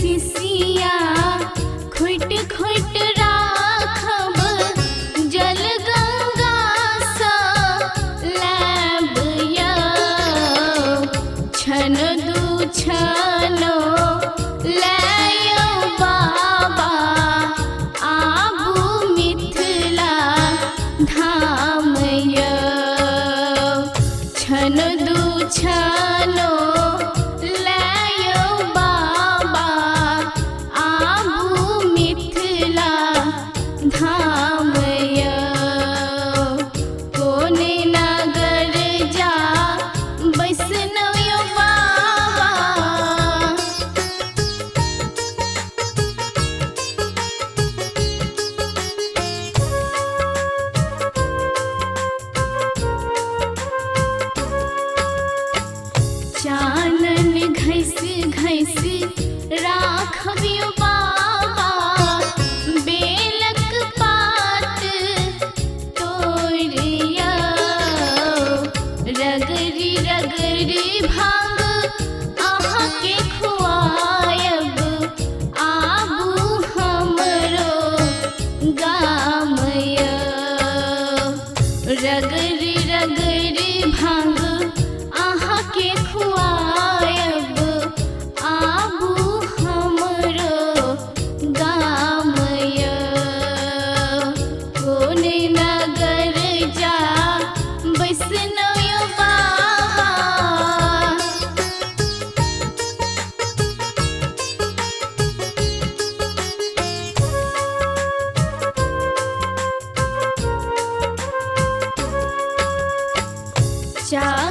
सिसिया खुट खुट राखब जल गंगा सा लाब यौ। छन दू छनो लयौ बाबा आबू मिथिला धाम यौ। छन दू छनो लयौ बाबा आबू मिथिला धाम यौ। कोन नगर जा बैसनौ यौ बाबा। चानन घैस घैस राखबियौ बाबा बेलक पात तोड़ियौ। रगरी रगरी भांग अहाँके खुआयब आबू हमरो गाम यौ। रगरी रगरी भांग अहाँके खुआयब आबू हमरो गाम यौ। कोन नगर जा बैसनौ यौ बाबा। चार